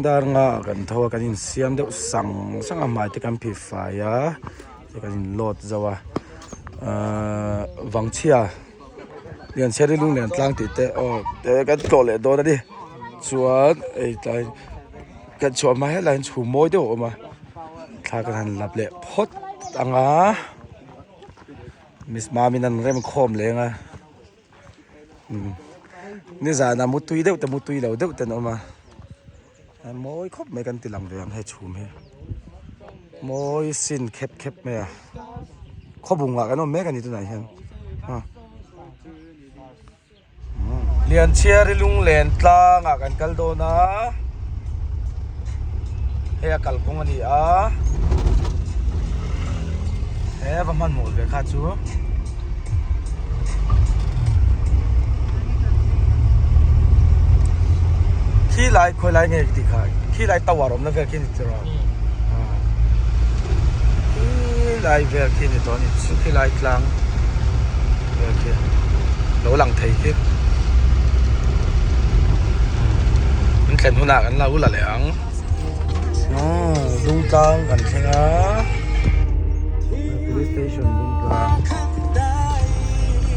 Zing dar nga ah kan tho a kan insiam deuh sang sang a hmai te kan phih fai a kan in load zo a ahh vangchhia Lianchhiari lung lian tlang tih te aw te kan tlawh leh dawn a ni chuan hei tlai kan chhuah hma helai hian chhum mawi deuh a awm a thla kan han lap leh phawt ang a miss mamin an rem khawm leng a nizan ah mutui deuh te mutui lo deuh te an awm a a mawi khawp mai kan ti lang ve ang hei chhum hi mawi sin khep khep mai a khawbung ah kan awm mek a ni tunah hian Lianchhiari lunglen tlang ah kan kal dawn a hei a kalkawng a ni a he va hmanhmawh ve kha chu. Khi lai khawi lai nge tih kha khi lai tower awmna vel khi a ni tiraw khi lai vel khi a ni tawh a ni chu khi lai tlang vel khi lo lang thei khi an thlen hunah kan lo la leh ang dungtlang kan thleng a police station dungtlang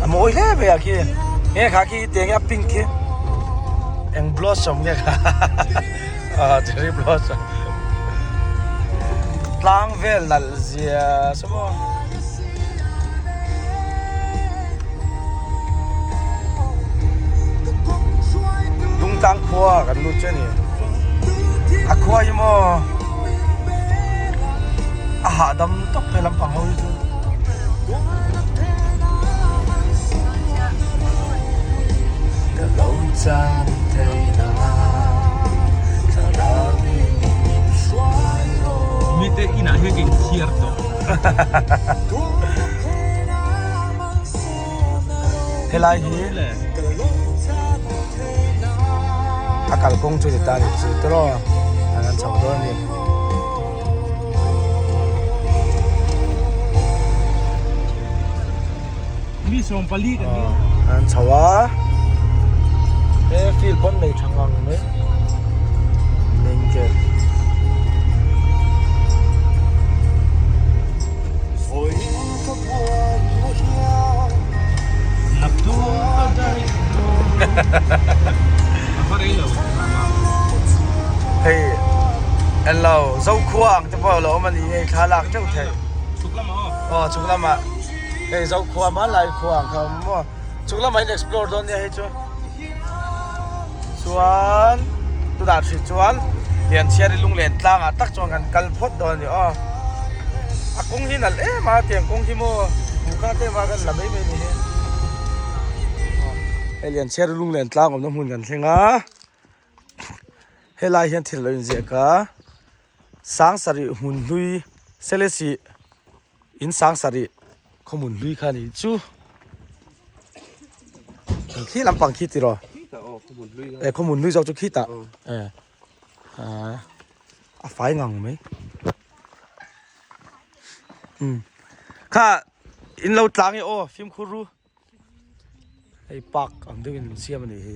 a mawi hle mai a khi nge kha khi tiang hi a pink khi eng blossom nge kha ah cherry blossom tlang vel nalh zia saw maw. Dungtlang khua kan lut che ni a khua hi maw a hahdam tawp phei lampang ho hi chu. Mite inah hian ka inchhiar tawh. Helai hi a kalkawng chu ni ta ni chu tawh a an chho dawn a ni. Mi 14 kan ni. An chho a he field pawn nei tha ngang mai main gate. Hei en lo Zokhua ang te pawh a lo awm a ni hei thla lak teuh theih aw chhuk lamah hei Zokhua hmanlai khua ang kha a awm maw chhuk lamah in explore dawn nia hei chu chuan tunah hrih chuan Lianchhiari lunglen tlangah tak chuan kan kal phawt dawn a ni aw a kawng hi nalh em a tiang kawng hi maw buhka te ema kan la mai mai ni hi hei Lianchhiari lunglen tlang awmna hmun kan thleng a helai hian thil a lo inziak a Sangsarih hmun hlui Selesih In Sangsarih khawmun hlui kha ni chu khi lampang khi tiraw e khawmun hlui zawk chu khi tah e a fai ngang mai um kha in lo tlang e aw fimkhur ru. Hei park ang deuhin an siam a nih hi.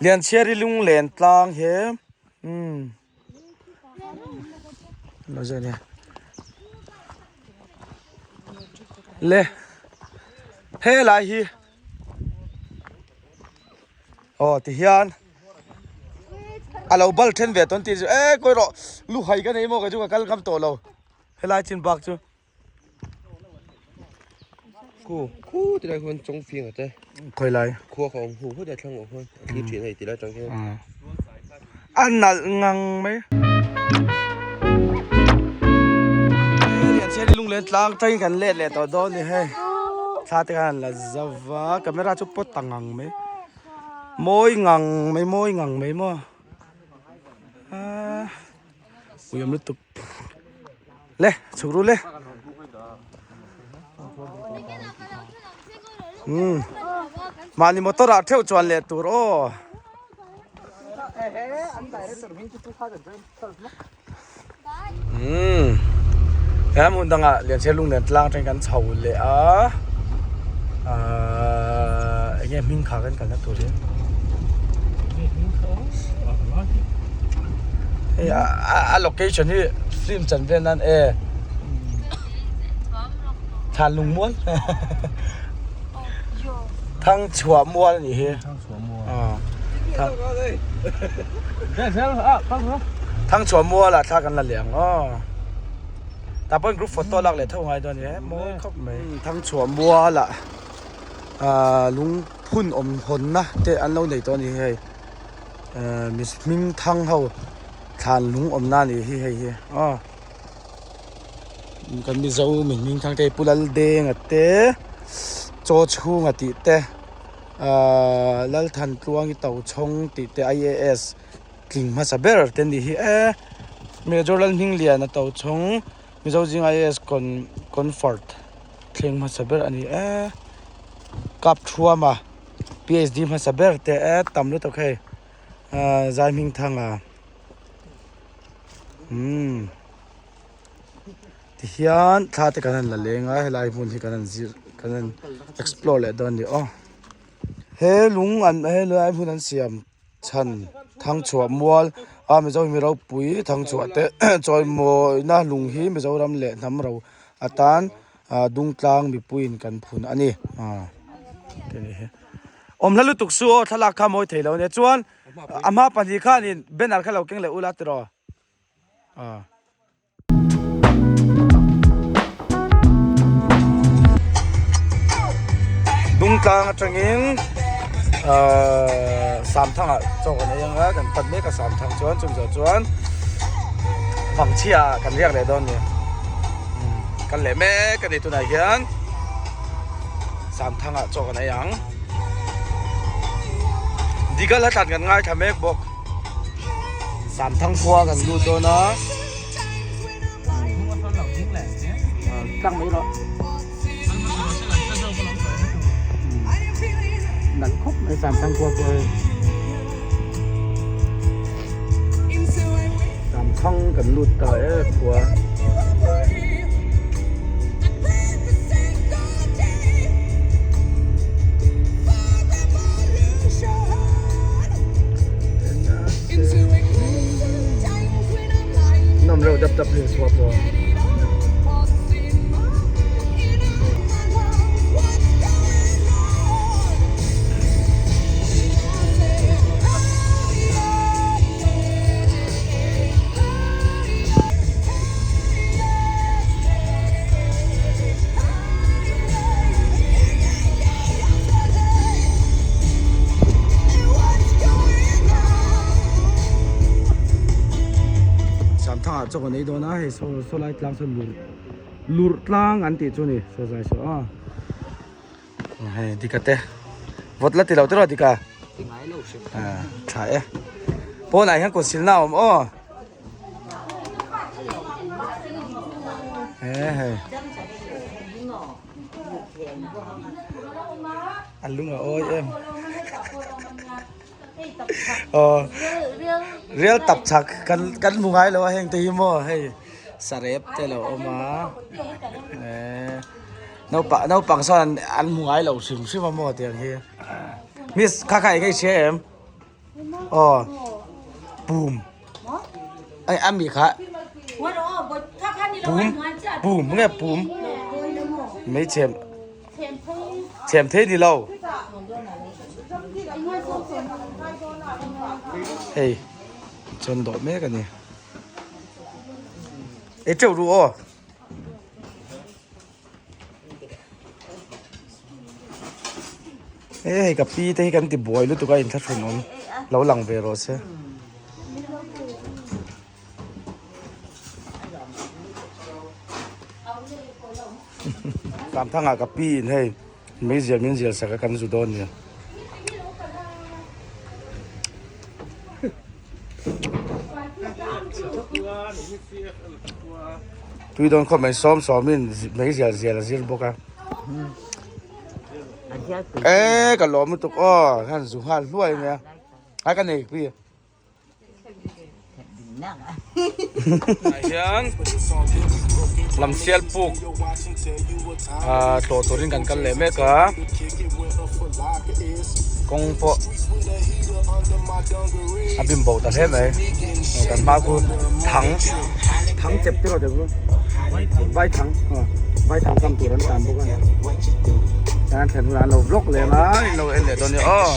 Lianchhiari lunglen tlang hi umm lo zai nia le helai hi aw ti hian. A lo bal then ve tawn tih chu e kawi rawh lu hai ka nei maw kei chu ka kal ngam tawh lo helai chin bak chu. Khu khu ti lai khuan chawng fing a te. Khawi lai. Khua kha awm hu hu te thlang awm khuan a thlir thin a hei ti lai tang hian. A nalh ngang mai. Lianchhiari lunglen tlang tangin kan let leh tawh dawn ni hei. Thla te khan an la zo va camera chu pawt ta ngang mai. Mawi ngang mai mawi ngang mai maw aaa ui awm lutuk le chhuk ru le umm mahni motor ah theuh chuan leh tur aw. Umm he hmun dangah Lianchhiar lunglen tlang atangin kan chho leh a ahh eng Enge hming kha kan kalna tur hi? Hei a location hi film chan vel nan e Than lungmual Thang chhuah mual a nih hi. Thang chhuah mual ah thla kan la leh ang aw. Tah pawhin group photo lak leh tho ngai dawn a ni e mawi khawp mai. Thang chhuah mual ah. Ahh lungphun awm hawnna te an lo nei tawh a ni hei ehh mi hming thang ho thlan lung awmna a nih hi hei hi aw kan mizo mi hming thang te hi pu Laldenga te chaw chhunga tih te ahh Lalthantluangi Tochhawng tih te I_A_S tling hmasa ber te an nih hi e Major Lalhmingliana Tochhawng Mizo zing I_A_S convert. Thleng hmasa ber a ni e cup thuam a phd hmasa ber te e tam lutuk hei ahh zai hming thang a umm tihian thla te kan han la leng a helai hmun hi kan han zir kan han explore leh dawn a ni aw he lung an helai hmun an siam chhan Thangchhuah mual a Mizo mi ropui Thangchhuah te chawimawina lung hi Mizoram leh hnam ro atan ah Dungtlang mipuiin kan phun a ni ah awm hla lutuk su aw thlalak kha mawi thei lo ania chuan a hma pahnih khanin banner kha lo keng leh ula tiraw ah. Dungtlang atangin ahh Samthangah chaw kan ei anga kan pan mek a Samthang chuan chumi zawh chuan Vangchhia ah kan riak leh dawn a ni kan leh mek a ni tunah hian Samthangah chaw kan ei ang Digal hla tlan kan ngaithla mek bawk Samthang khua kan lut dawn a. Tlang mai rawh. Nalh khawp mai Samthang khua pawh hei. Samthang kan lut ta e khua. Nawm reuh dap dap hei chhuah pawh. Samthangah chaw kan ei dawn a hei saw saw lai tlang sawn lur lurh tlang an tih chu a ni saw zai saw a hei dika te vawt la ti lo tiraw dika tha e pawnah hian kut silna a awm aw. A lung a awi em aw rial tap chak kan kan hmu ngai lo a heng te hi maw hei sarep te lo awm a eh naupang naupang sawn an hmu ngai lo hrim hrim a maw tiang hi miss kha kha eng nge i hria em. Aw pum ai a mi kha pum pum nge pum mai chhem chhem thei ni lo hei chuan dawh mek a ni ei teuh ru aw. He hei ka pi te hi kan ti buai lutuk a inthlahrun awm lo lang ve rawh se. Kamthangah ka pi in hei meizial min zial sak a kan zu dawn nia. Tui dawn khawp mai sawm sawmin mei zial zial a zir bawk a e ka lawm lutuk aw khan zu nghal hluai ania a ka nei pui. Tunah hian Lamsial puk ah tlawh turin kan kal leh mek a kawng pawh a bim bo ta hle mai kan hma khu thang thang chep te erawh chu vai thang vai thang kam tur an tan bawk a an thlen hunah an lo vlog leh ang a in lo en leh dawn nia aw.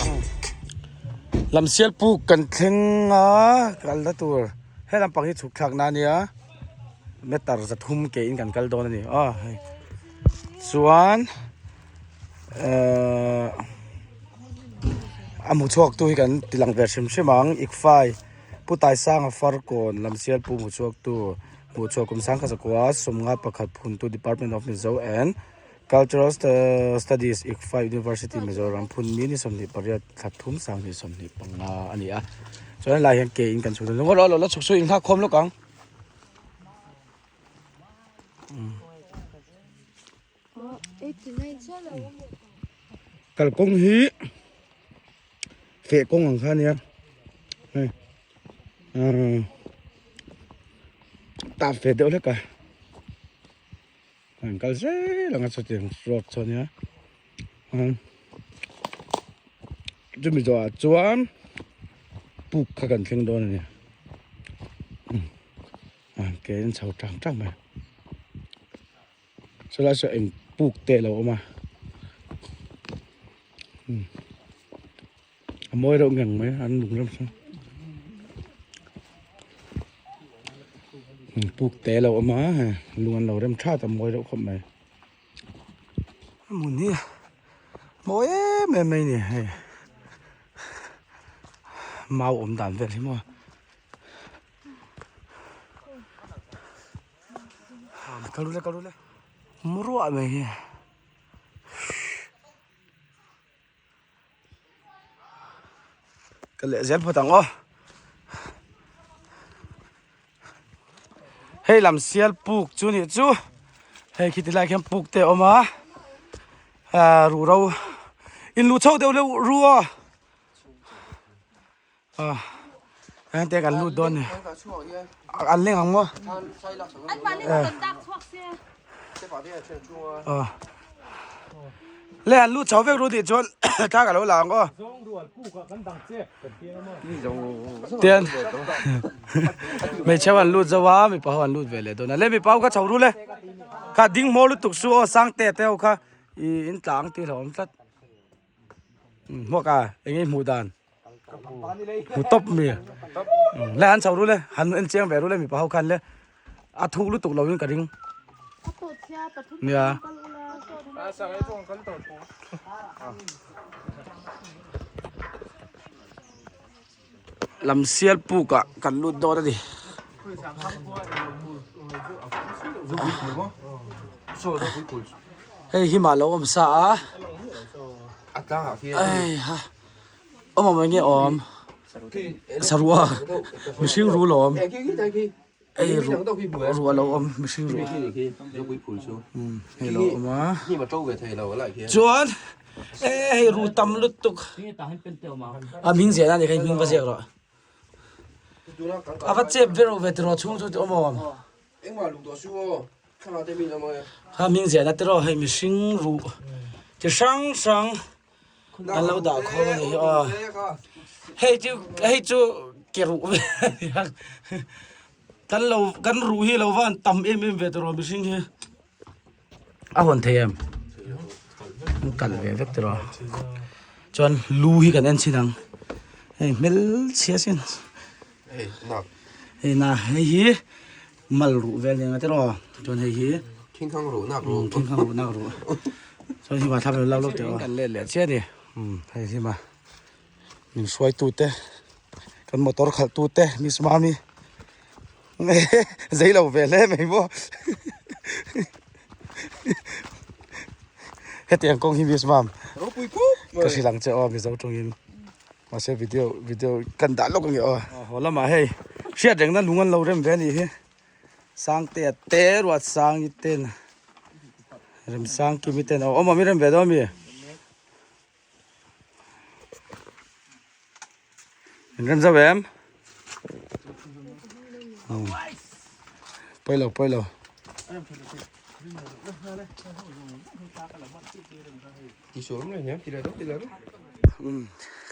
Lamsial puk kan thleng a kalna tur he lampang hi chhuk thlak na ania meter zathum ke in kan kal dawn a ni aw hei chuan ehh a hmu chhuak tu hi kan ti lang ve hrim hrim ang ikfai pu taisanga farkawn lamsial puk hmu chhuak tu hmuh chhuak kum sangkhat zakua sawmnga pakhat phuntu department of mizo and Cultural Studies ICFAI University Mizoram phun mi ni 28 thla thum sang hnih 25 a ni a chuan helai hian ke in kan chhuk dawn lo la chhuk chu in nghak khawm lawk ang kalkawng hi feh kawng ang kha a nia hei tah ve deuh hlek a. An kal zel ang a chutiang road chu ania chumi zawhah chuan puk kha kan thleng dawn a ni ke in chho tang tang mai chulai saw eng puk te alo awm a a mawi reuh ngang mai an lung ram sawn puk te alo awm a lung an lo rem that a mawi reuh khawp mai a hmun hi mawi em em mai a ni hei mau awm dan vel hi maw. Ruah mai hi. Ka leh zel phawt ang aw. Hei lam sial puk chu nih chu. Hei khi tilai khian puk te a awm a. Ah ruh ro in luh chho deuh deuh ru aw. Ah heng te kan lut dawn ni. An leng ang maw? Ah. Le an lut chho vek ru tih chuan thla ka lo la ang aw. Tian hmeichhe ho an lut zo a mipa ho an lut ve leh dawn a. Le mipa ho kha chho ru le. Kha ding hmaw lutuk su aw Sangte te ho kha i in tlang tih hlauhawm tlat. Hmuak a eng nge hmuh dan hmu tawp mi le an chho ru le han en chiang ve ru le mipa ho khan le a thuk lutuk lo in ka ring nia Lamsial puk ah kan lut dawn a ni. Hei hi mah lo awm sa a. Ei ha awm awm enge awm sarua mihring rul a awm. Ei ruh ruh a lo awm mihring ruh hei lo awm a chuan e hei ruh tam lutuk a hming ziah na ni kha hming va ziak rawh a va chep ber ve tiraw chhung chu awm awm kha hming ziah na tiraw hei mihring ruh chi hrang hrang an lo dah khawm a ni hi aw hei chu hei chu ke ruh ve a ni a kan lo kan ruh hi lo van tam em em ve tawh mihring hi a hawn thei em an kal ve vek tawh chuan lu hi kan en chhin ang hei hmelchhia sin hei na hei hi mal ruh vel nen a tiraw chuan hei hi Thingkhang ruh nak ruh thingkhang ruh nak ruh chuan hi thlap lo lawk teh kan let leh chiah a ni hei hi ma min hruai tu te kan motor khalh tu te miss mami zei lo ve hle mai maw hetiang kawng hi miss mam ka hrilh ang che aw mizo tawngin. Mahse video video kan dah lawk ange aw. Haw lamah hei hriat rengna lung an lo rem ve a nih hi. Sangtea te ruat sangi ten Remsang kimi ten aw awm awm i rem ve dawn ami? In rem zauh em? Pawi lo pawi lo.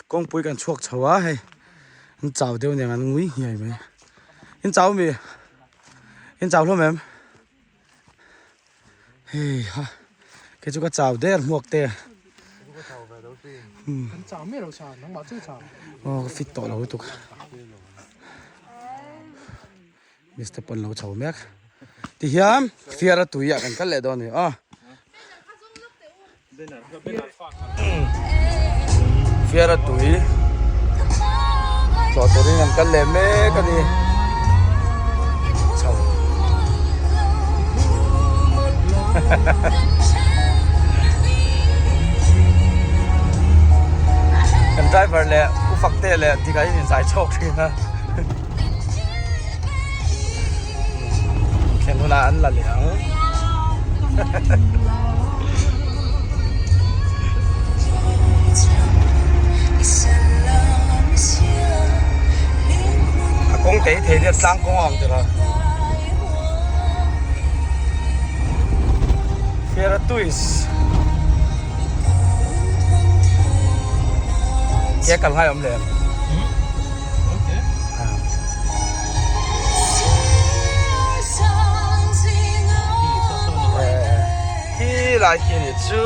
Kawngpui kan chhuak chho a hei an chau deuh nen an ngui nghiai mai. In chau mi? In chau hlawm em? Hei ha kei chu ka chau der hmuak te. Kan chau miah lo sa nangmah chu chau. Aw ka fit tawh lo lutuk. Mister pawn lo chho mek. Tihian fiara tui ah kan kal leh dawn a ni aw. Fiara tui tlawh turin kan kal leh mek a ni. Chho. Kan driver leh u Fakte leh dik ah hian inzai chhawk thin a. Thlen hunah an la leh ang. A kawng tei thei riat tlang kawng a awm tawh a. Feratuis. Ke kal ngai awm leh em? Khi lai khi ni chu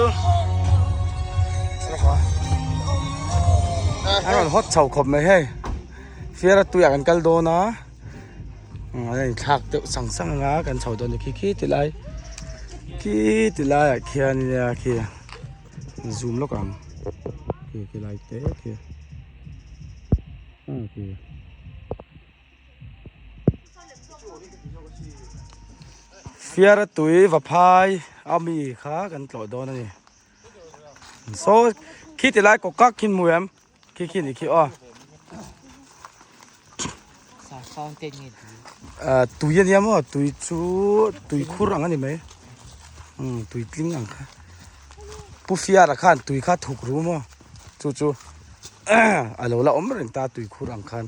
a rawn hawt chho khawp mai hei fiara tuiah kan kal dawn a a inthlak deuh sang sang anga kan chho dawn a ni khi khi ti lai khi ti laiah khian nia khi zoom lawk ang khi khi lai te khi. Fiara tui va phai a mi kha kan tlawh dawn a ni saw khi ti lai kawk kak khin hmu em khi khi ni khi aw tui a nia maw tui chu tui khur ang a ni mai tui tling ang kha pu fiara khan tui kha thuk ru maw chu chu. A lo la awm reng ta tuikhur ang khan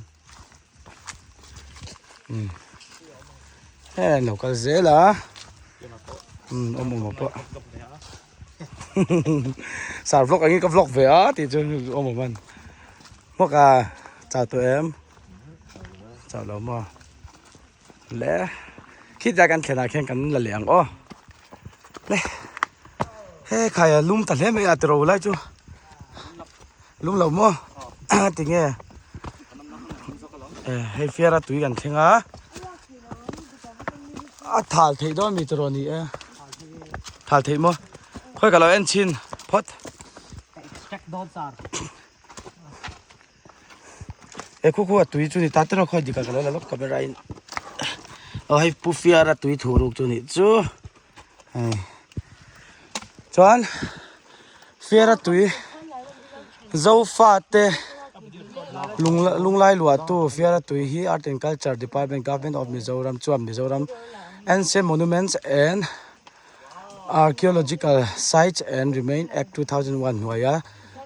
umm hei an lo kal zel a umm awm awm pawh sar vlog angin ka vlog ve a tih chu awm awm an hmawk a chau tawh em chau lo maw le khit lai kan thlen ah khian kan la leh ang aw le he khai a lum ta hle mai a tiro lai chu. Lung lo maw tinge hei fiara tui kan thleng a a thal theih dawn mi tiraw ni e thal theih maw khawi ka lo en chhin phawt he khu khu a tui chu ni ta tiraw khawi dik ah ka lo la lawk camera in aw hei pu fiara tui thu ruk chu nih chu hei chuan Fiara tui Zofa te lunglai luahtu Fiara tui hi Art and Culture Department Government of Mizoram chuan Mizoram Ancient Monuments and Archaeological Sites and Remain Act 2001 hnuaia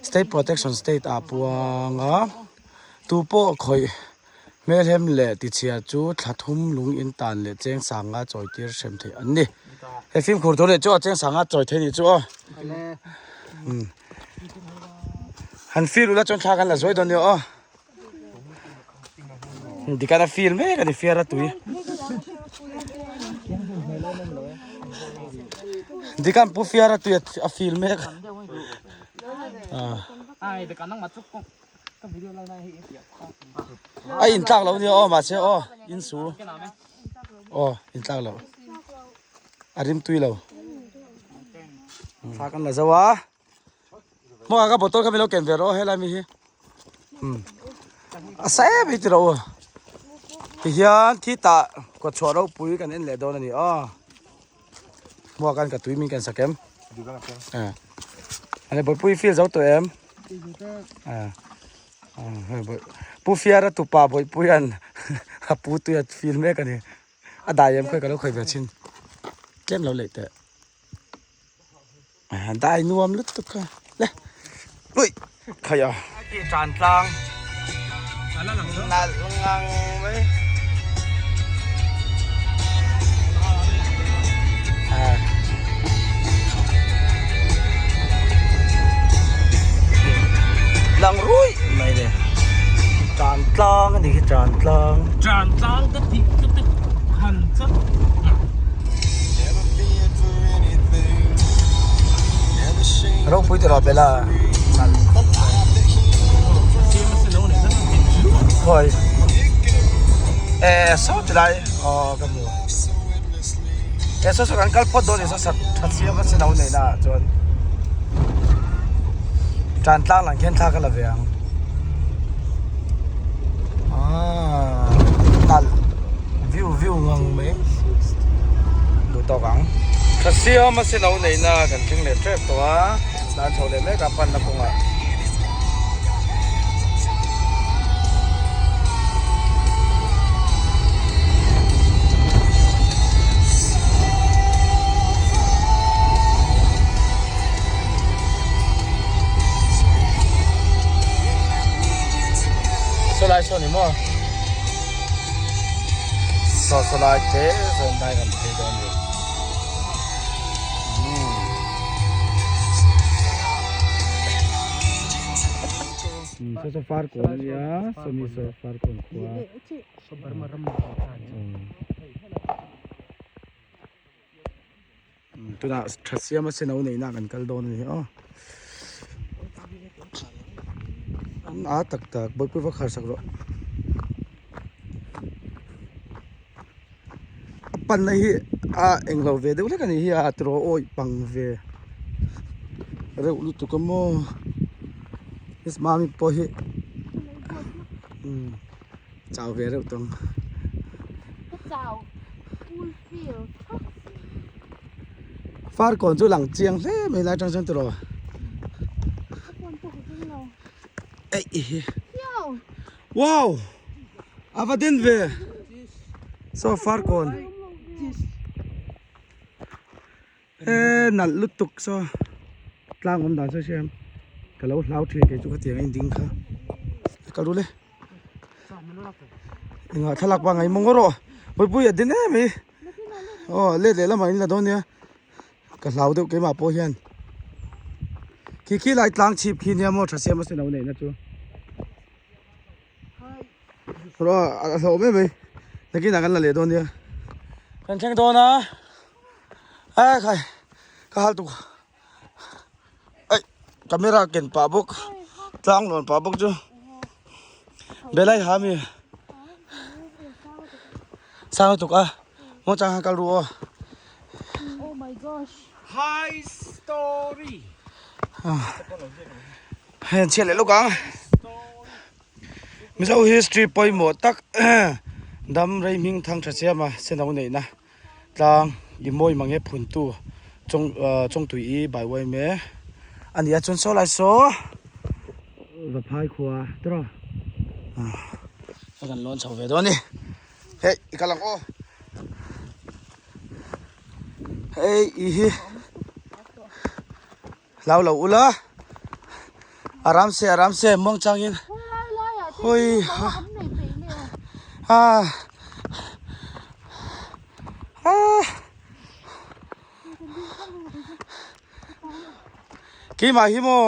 State Protection State ah puanga tu pawh khawih Hmelhem leh tichhia chu thla thum lung in tan leh cheng sanga chawi tir hrem theih an ni. He fimkhur tur leh chu a cheng sanga chawi theih nih chu aw. Han feel ula chuan thla kan la zuai dawn nia aw. Dikan a feel mek a ni fiar a tui. Dikan pu fiar a tui a feel mek. A in tlak lo nia aw mahse aw in su aw in tlak lo a rim tui lo thla kan la zo a hmuh ah ka bottle kha min lo ken ve rawh aw helai mi hi um a sa em hi tiro u tihian khitah kawtchhuah ropui kan en leh dawn a ni aw. Hmuak an ka tui min ken sak em? Ani bawihpui feel zo tawh em? Pu Fiara tupa bawihpui an a pu tui a feel mek a ni. A dai em khawi ka lo khawi ve thin. Tlem lo leh teh. Dai nuam lutuk kha. Le. Ui. Khawi a. Tan tlang. Nalh ngang mai. Tan tlang. Tan tlang ka tih ka te han chat. Ropui tawh Bella. Khawi. Eh saw ti lai aw ka hmu. Eh saw saw kan kal phawt dawn ni saw sat that siam a sino nei na ah chuan. Tan tlang lang khian thla ka la ve ang. Ah nalh view view ngang mai duh tawk ang. Tha siam a sino nei na kan thleng leh tep tawh a tan chho leh mek a panna kawngah. Saw lai saw ni maw saw saw lai te sawn dai kan phei dawn ni umm saw saw far kawn ania sawmi saw far kawn khua Tunah tha siam a seno neihna kan kal dawn a ni aw. An a tak tak bawihpui va khar sak rawh. A panna hi a englo ve deuh hlek a ni hi a tiraw awih pang ve reuh lutuk a maw. Miss Mami pawh hi umm chau ve reuh tawng. Ka chau full feel thak. Farkawn chu lang chiang hle mai lai tang chuan tiraw. Ka phone pawh ka keng lo. Eih i hi. Hiau. Wow! A va den ve. Saw farkawn. E nalh lutuk saw tlang awm dan saw hriam ka lo hlau thin kei chu ka tiang a in ding kha ka ru le engah thlalak pah ngai maw rawh pawipui a din em mai aw let leh lamah in la dawn nia ka hlau deuh keimah pawh hian khi khi lai tlang chhip khi nia maw tha siam a silo neihna chu rawh a hlauh mai mai nakinah kan la leh dawn nia kan thleng dawn a a khai ka hal tuk. Aih camera ken pah bawk tlang lawn pah bawk chu belai ha mi sang lutuk a maw chang khan kal ru aw Hi story hei an chhiat leh lawk ang Mizo history pawimawh tak dam rei hming thang tha siam a senau neihna. Tlang i mawi mange phuntu chawng ah chawngtui i bai uai me a ni a chuan saw lai saw vaphai khua tawh ah a kan lawn chho ve dawn a ni hei i kal ang aw hei i hi hlau lo ula a ram se a ram se muang changin hawi ha ah ah keimah hi maw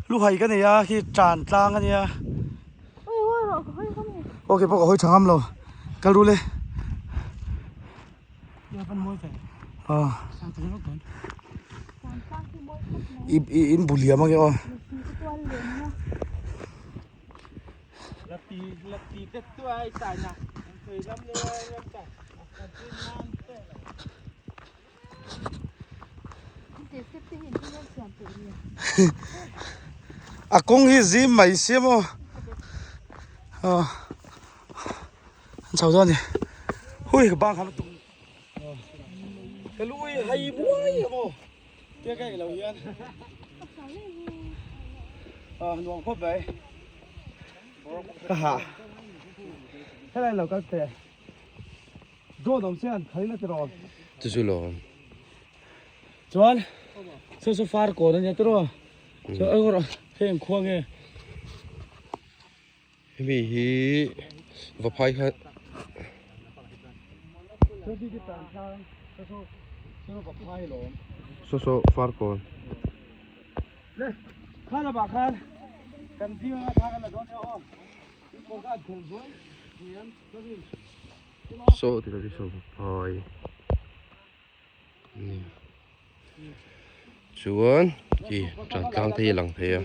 luhai ka nei a khi tan tlang a nia aw keipawh ka hawi tha ngam lo kal ru le. I i in bu liam ange aw. A kawng hi zim mai sia maw aw. An chho dawn a ni hui ka bang khan a tum ka lui hai buai a maw tia ka ei lo hian ah nuam khawp mai ka hah helai lo kal teh dawn awm se an khalin a tiraw chu chu lo chuan saw saw far kawn a nia tiraw chuan erawh hei ang khua nge. Hemi hi vaphai kha saw saw far kawn. Saw ti lo saw Vaphai nia chuan khi tan tlang te hi a lang thei a.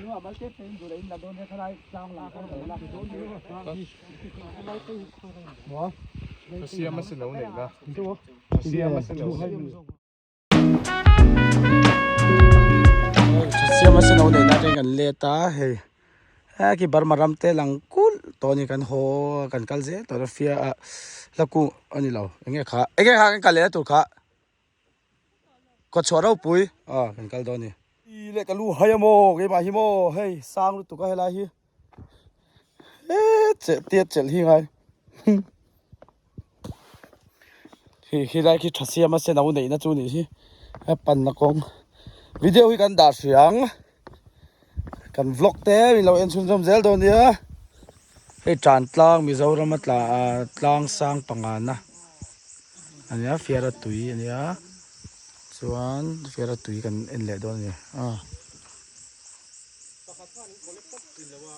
Siam a sen lo neihna atangin kan let a hei he khi Burma ram te lang kulh tawh a ni kan haw kan kal zel tawh a fia ah hla kung a ni lo eng nge kha eng nge kha kan kal leh na tur kha kawtchhuah ropui ah kan kal dawn a ni. I leh ka lu hai a maw keimah hi maw hei sang lutuk a helai hi he tiat chelh hi ngai. Khi khilai khi tha siam a senau neihna chu nih hi a panna kawng video hi kan dah hriang kan vlog te min lo en chhunzawm zel dawn nia hei tan tlang Mizoram a tla tlang sang pangana a nia fiara tui a nia chuan fiara tui kan en leh dawn a ni a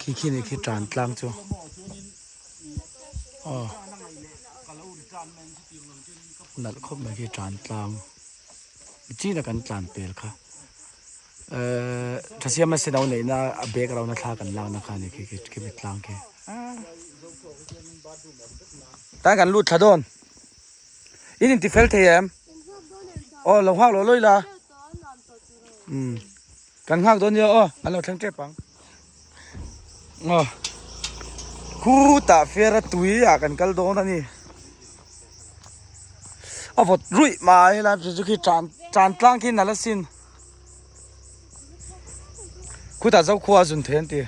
khi khi nih khi tan tlang chu. Aw nalh khawp mai khi tan tlang chin a kan tlan pel kha ehh tha siam a senau neihna a bag rona thla kan lakna kha a ni khi khi mi tlang khi tan kan lut thla dawn in inti fel thei em aw lo nghak lawh lawih la umm kan nghak dawn nia aw an lo thleng tep ang. Aw khutah fiara tui ah kan kal dawn a ni a vawt ruih mai helai chu chu khi tan tan tlang khi nalh asin khutah zokhua a zun thei an ti.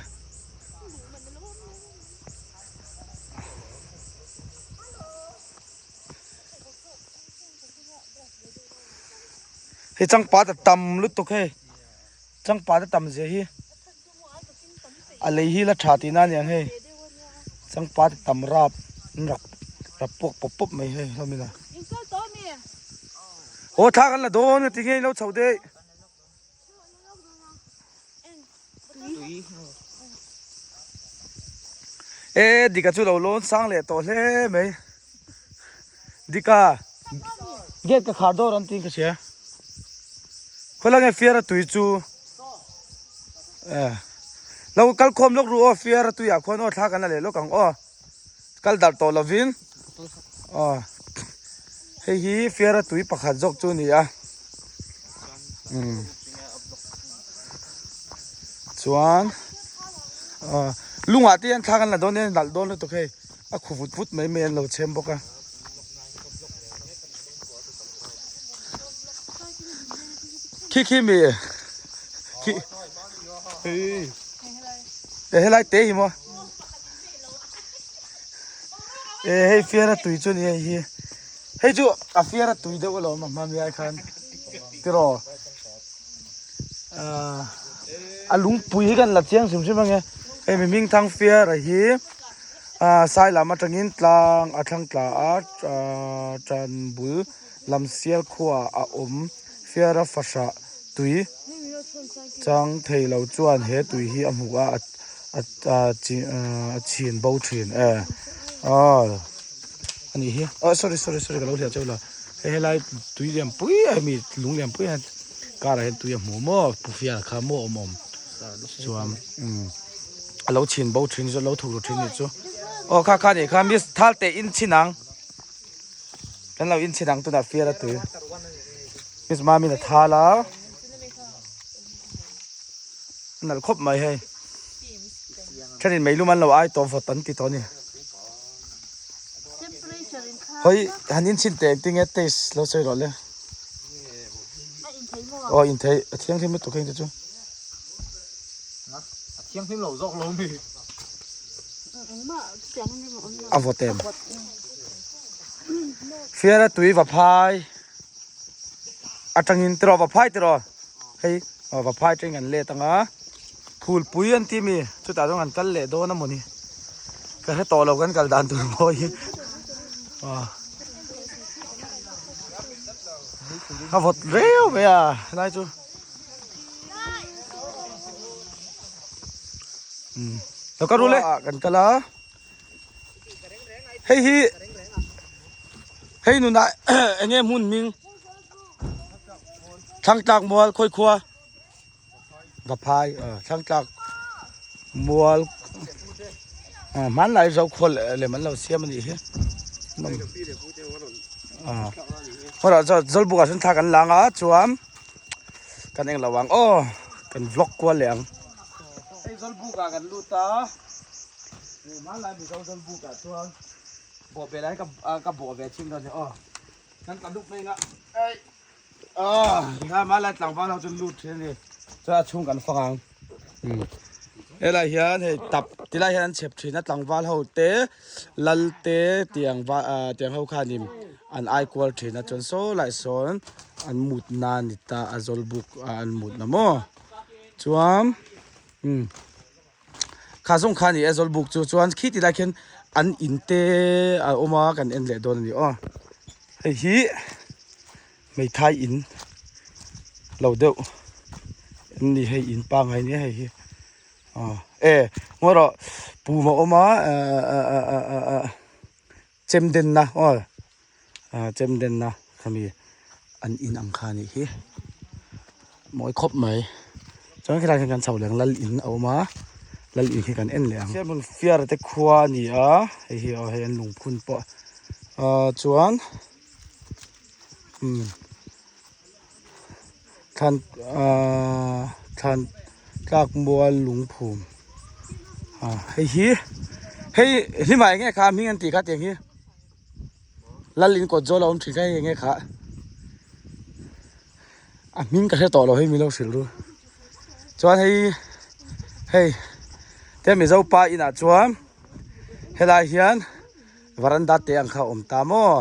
Hei changpat a tam lutuk hei changpat a tam zia hi. A lei hi la tha tihna a niang hei changpat a tam rap an rak rap puak pawp pawp mai hei hlawm ila aw thla kan la dawn a ti nge ilo chhoh daih e dika chu lo lawn sang leh tawh hle mai dika gate ka khar dawr an tiin ka hria khawlai nge fiara tui chu. Lo kal khawm lawk ru aw fiara tuiah khuan aw thla kan la leh lawk ang aw kal darh tawh lovin aw hei hi fiara tui pakhat zawk chu a ni a chuan lungah te hian thla kan la dawn nia nalh dawn lutuk hei a khu vut vut mai mai an lo chhem bawk a. Khi khi mi khi e helai te hi maw e hei fiara tui chu ni hei hi hei chu a fiara tui deuh alawm a hma mi ai khan tiraw a lungpui hi kan la chiang hrim hrim ange hei mi hming thang fiara hi ah sai lam atangin tlang a thlang tla a tan bul lam sial khuaah a awm fiara fahrah tui chang thei lo chuan he tui hi a hmu a a chhin bo thin e aw a nih hi aw sorry sorry sorry ka lo hliah chauh lo hei helai tui lian pui a hemi lung lian pui a karah hian tui a hmu maw pu fiara kha maw awm awm chuan umm a lo chhin bo thin chu a lo thuk ru thin nih chu aw kha kha nih kha miss thal teh in chhin ang. Kan lo inchhin ang tunah fiar a tui. Miss Mamin a thal a. A nalh khawp mai hei. Thenin meilum an lo ai tawh vawt an ti tawh a ni. Hawi han inchhin teh engtin nge taste lo sawi rawh le. Aw inthei a thianghlim lutuk heng te chu. A thianghlim lo zawk lo mi. A vawt em. Fiara tui va phai atangin tiraw va phai tiraw hei aw va phai atangin kan let anga phulpui an ti mi chutah chuan kan kal leh dawn a mawni ka hre tawh lo kan kal dan tur pawh hi aw a vawt reu mai a helai chu umm lo kal ru le kan kal a. Hei hi hei nunah eng nge hmun hming Thlangtlak mual khawi khua Vaphai Thlangtlak mual hmanlai zo khua lem an lo siam a nih hi hawrah chuan Zawlbuk ah sawn thla kan lang a chuan kan englo ang aw kan vlog kual leh ang. Hei Zawlbuk ah kan lut a. Hmanlai Mizo Zawlbuk ah chuan bawh ve lai ka bawh ve thin dawn ni aw. Kan tla dup mai nga ei ah tikhan hmanlai tlangval ho chu lut thin a ni. Chuan a chhung kan fang ang. Helai hian hei tap tilai hian an chhep thin a tlangval ho te lal te tiang va ah tiang ho khanin an ai kual thin a chuan saw lai sawn an mutna a ni ta a Zawlbuk ah an mutna maw chuan umm. Kha zawng kha a ni e Zawlbuk chu chuan khi ti lai khian an in te a awm a kan en leh dawn a ni aw hei hi hmeithai in lo deuh em ni hei in pangai nia hei hi aw e ngawi rawh pum a awm a ahh chem denna aw ah chem denna khami an in ang kha anih hi mawi khawp mai chuan khilai khian kan chho leh ang lal in a awm a lal in khi kan en leh ang hmun fiara te khua a ni a hei hi aw hei an lungphun pawh ah chuan umm thlan ah thlan tlak mual lungphum ah hei hi hei hlimah eng nge kha hming an tih kha tiang hi. Lal in kawt zawl a awm thin kha hei enge kha a hming ka hre tawh lo hei min lo hrilh ru chuan hei hei te mizo pa inah chuan helai hian varanda te ang kha a awm ta maw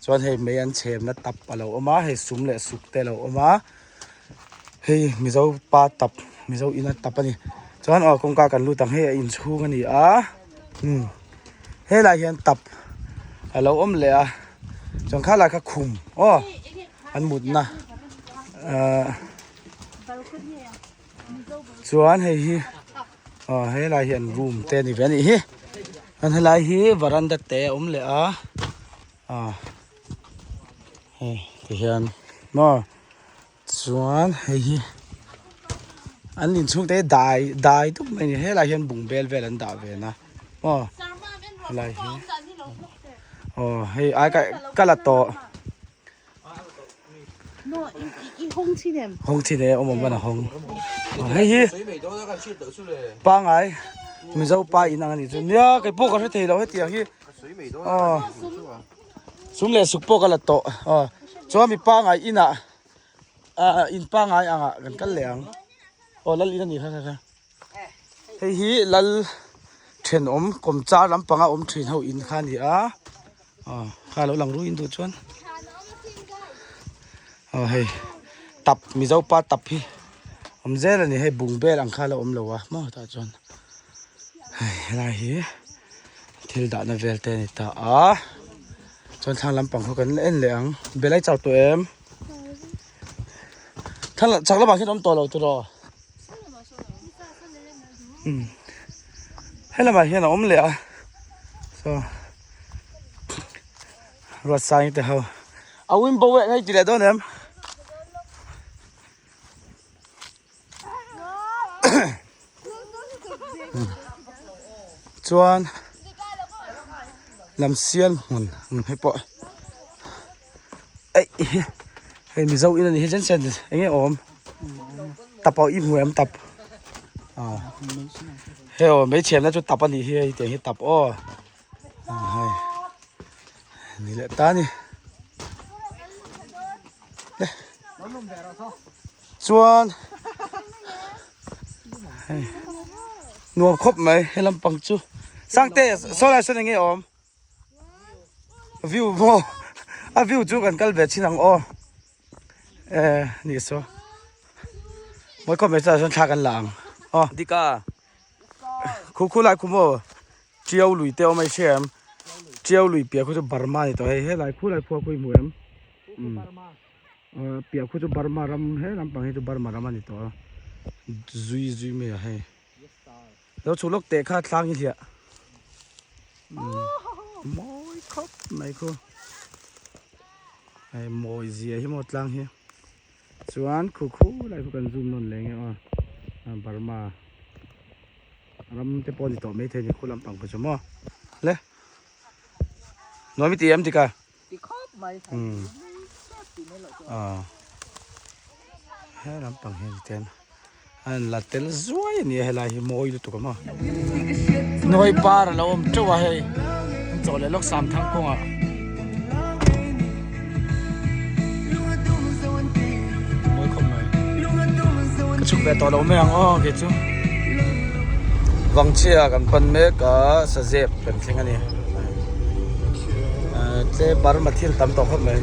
chuan hei mei an chhemna tap a lo awm a hei sum leh suk te a lo awm a hei mizo pa tap mizo ina tap a ni chuan aw kawngka kan lut ang hei a inchhung a ni a umm. Helai hian tap a lo awm leh a chuan kha lai kha khum aw an mutna ahh chuan hei hi aw helai hi an room te a ni ve a nih hi chuan helai hi varanda te a awm leh a ah hei tihian maw. Chuan hei hi an inchhung te hi dai dai dup mai a ni helai hian bungbel vel an dah ve na aw helai hi aw hei ai ka ka la tawh hawng chin e awm awm ban a hawng hei hi pangai mizo pa in ang a nih chu nia kei pawh ka hre thei lo hetiang hi aw. Sum leh suk pawh ka la tawh aw chuan mi pangai inah ah in pangai angah kan kal leh ang aw lal in a ni kha kha kha hei hi lal thenawm kawmchar lampanga awm thin ho in kha a ni a aw kha lo lang ruih in duh chuan aw hei tap mizo pa tap hi awm zel a ni hei bung bel ang kha a la awm lo a maw tah chuan hei helai hi. Thil dahna vel te a ni ta a chuan thlang lampang khaw kan la en leh ang belai chau tawh em thlang chak lamah hian awm tawh lo tiraw umm he lamah hian a awm leh a saw ruatsangi te ho a winbow eh hei ti leh dawn em. Chuan lam sial hmun ang hi pawh eih hei mizo in a ni hi chen chen eng nge awm tap pawh i hmu em tap ah hei aw hmeichhe chu tap a nih hi hei tiang hi tap aw hei ni leh ta a ni. Chuan hei nuam khawp mai he lampang chu Sangte saw lai sawn eng nge awm view maw a view chu kan kal ve chin ang aw eh ni saw mawi khawp mai chuan thla kan la ang aw dika khu khu lai khu maw Tiau lui te awm a i hria em Tiau lui piah khu chu Burma a ni tawh hei helai khu lai khua khu i hmu em umm piah khu chu Burma ram he lampang hi chu Burma ram a ni tawh a zui zui mai a hei lo chhuk lawk teh kha thlang hi hliah umm. Mawi khawp mai khu. Hei mawi zia hi maw tlang hi. Chuan khu khu lai khu kan zoom nawn leh nge aw. Burma ram te pawh a ni tawh maithei a ni khu lampang khu chu maw. Le nuam i ti em tika? Ti khawp mai. Umm aw he lampang hian tichuan a in la tel zuai a ni a helai hi mawi lutuk a maw nawi par a lo awm teuh a hei an chawh leh lawk sam thang kawngah. Mawi khawp mai ka chhuk ve tawh lo mai ang aw kei chu Vangchhia kan pan mek a sazep kan thleng a ni. Tle Burma thil tam tawh khawp mai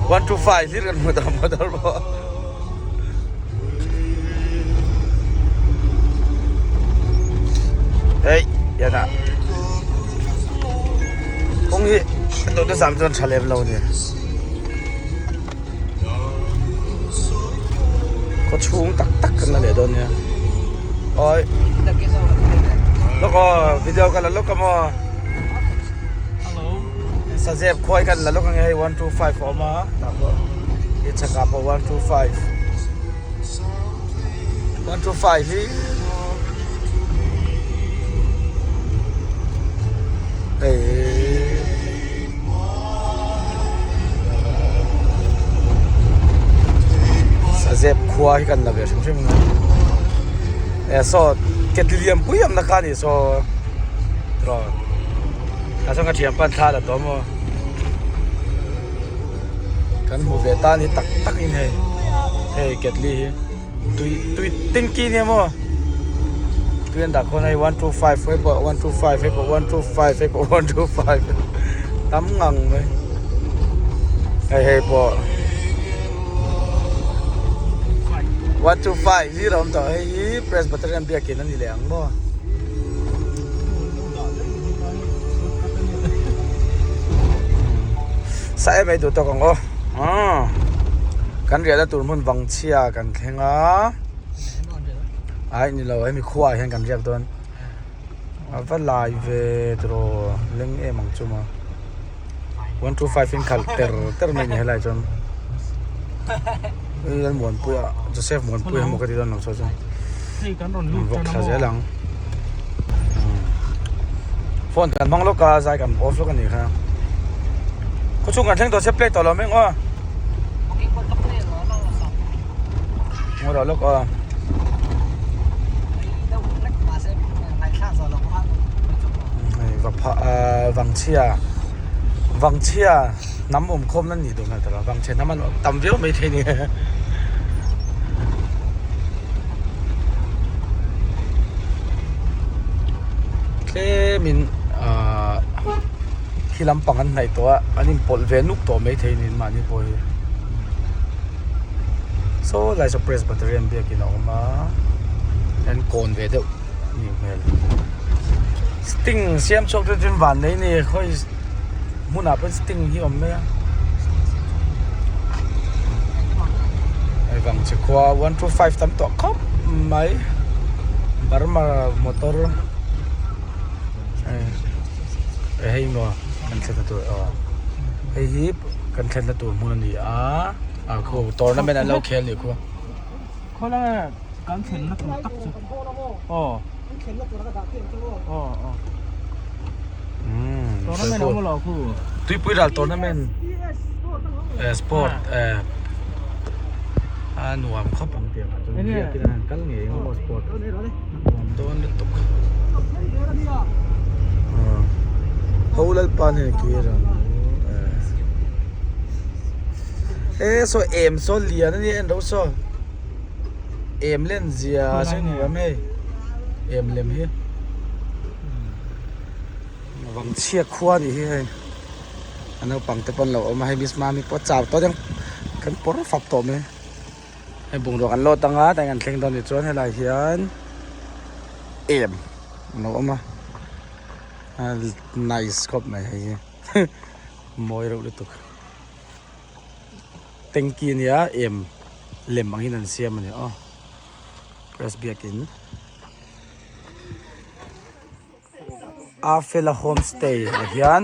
125 hlir kan hmu ta motor pawh hei yana kawng hi a tawh te zam chuan tha lem lo ni khaw chhung tak tak kan la leh dawn nia oi lawk aw video ka la lawk a maw sazep khuai kan la lawk ange hei 125 a awm a tah pawh i chhakah pawh 125 125 hi hei Sazep khua hi kan la ve hrim hrim a eh saw ketli lian pui awmna kha a ni saw tiraw tah chuan ka thian pan thla la tawh maw kan hmu ve ta ni tak tak in hei hei ketli hi tui tui tanky nia maw tui an dah khawn hei 125 hei pawh 125 hei pawh 125 hei pawh 125 tam ngang mai hei hei pawh 125 zero awm tawh hei hi Presbyterian biakin a ni leh ang maw. Sa em ei duh tawk ang aw aw kan riahna tur hmun vang chhia kan thleng a ai ni lo hemi khuaah hian kan riak dawn a va lai ve tiraw leng em ang chu maw 125 in khalh ter ter mai ni helai chuan Lalmuanpuia Joseph Muanpuia emaw ka ti dawn lo saw chuan. Vawk thla zel ang phone kan hmang lawk a zai kan off lawk a nih kha khaw chhung kan thleng tawh se play tawh lo mai ang aw ngaw rawh lawk aw hei va phah ah vangchhia vangchhia hnam awm khawm na nih duh hmel tawh lo vangchhia hnam an tam viau maithei a ni. Tlemin ahh khi lampang an hnaih tawh a an inpawlh ve nuk tawh maithei niin mahni pawh hi saw lai saw presbyterian biakin a awm a an kawn ve deuh a nih hmel sting siam chhuak te chu van nei a ni khawi hmunah pawh sting hi a awm mai a hei vangchhe khua 125 tam tawh khawp mai Burma motor hei hei maw kan thlenna tur aw hei hi kan thlenna tur hmun a ni a ah khu tournament an lo khel a nih khu. Khawlai kan thlenna tur tak chu aw aw aw tournament awm lo khu tuipui ral tournament eh sport eh a nuam khawp ang tiang ah chuan biakin an han kal ngei ang maw sport nuam dawn lutuk ho lalpa nen kir ang eh saw em saw lian a nia en ro saw. Em len zia sawi ni awm hei em lem hi vangchhia khua nih hi hei a naupang te pawn lo awm a hei miss mami pawh a chau tawh ang kan pawr fap tawh mai hei bungrua kan lawt anga tah hian kan thleng dawn ni chuan helai hian em a lo awm a nice khawp mai hei hi mawi reuh lutuk. Tanky a nia em lem angin an siam a ni aw press biakin. Afela homestay ah hian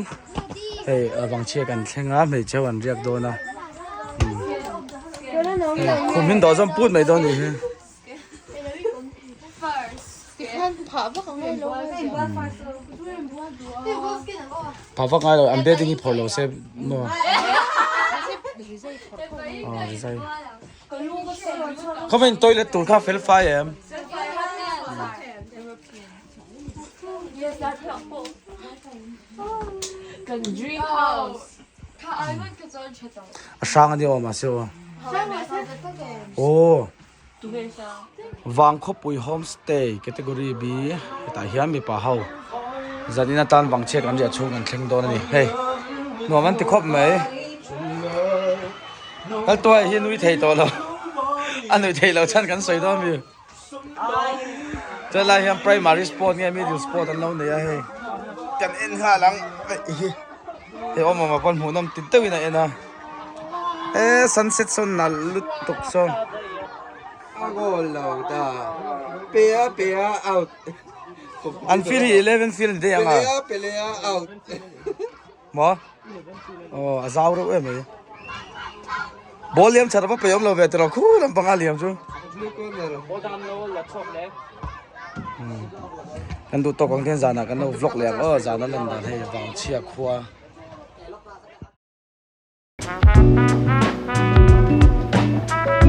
hei vangchhia kan thleng a hmeichhe ho an riak dawn a khum hin dawh zawm put mai dawn a nih hi. Phah vak ngai lo an bedding hi phawrh lo se maw aw rizai. Khawvein toilet tur kha fel fai em? A hrang a ni aw mahse aw. Aw. Vangkhawpui homestay category B hetah hian mipa ho zanin atan vangchhiat kan riah chhung kan thleng dawn a ni hei nuam an ti khawp mai kal tuai hi nui thei tawh lo a nui thei lo chhan kan sawi dawn mi chuan lai hian primary sport nge middle sport an lo nei a hei kan en nghal ang hei hei awm awm ah pawn hmuhnawm ti deuhin a en a. E sunset sawn nalh lutuk sawn. A goal lo ta. Pea pea out. An field hi 11 field ni daih ang a. Pelea pelea out. Maw? Aw a zau reuh em mai. Ball liam chhat a va pe awm lo ve tiraw khu lampanga liam chu. Blue corner. Ball dan lo la chhuak le. Kan duh tawk ang khian zanah kan lo vlog leh ang aw zana lan dan hei Vangchhia khua.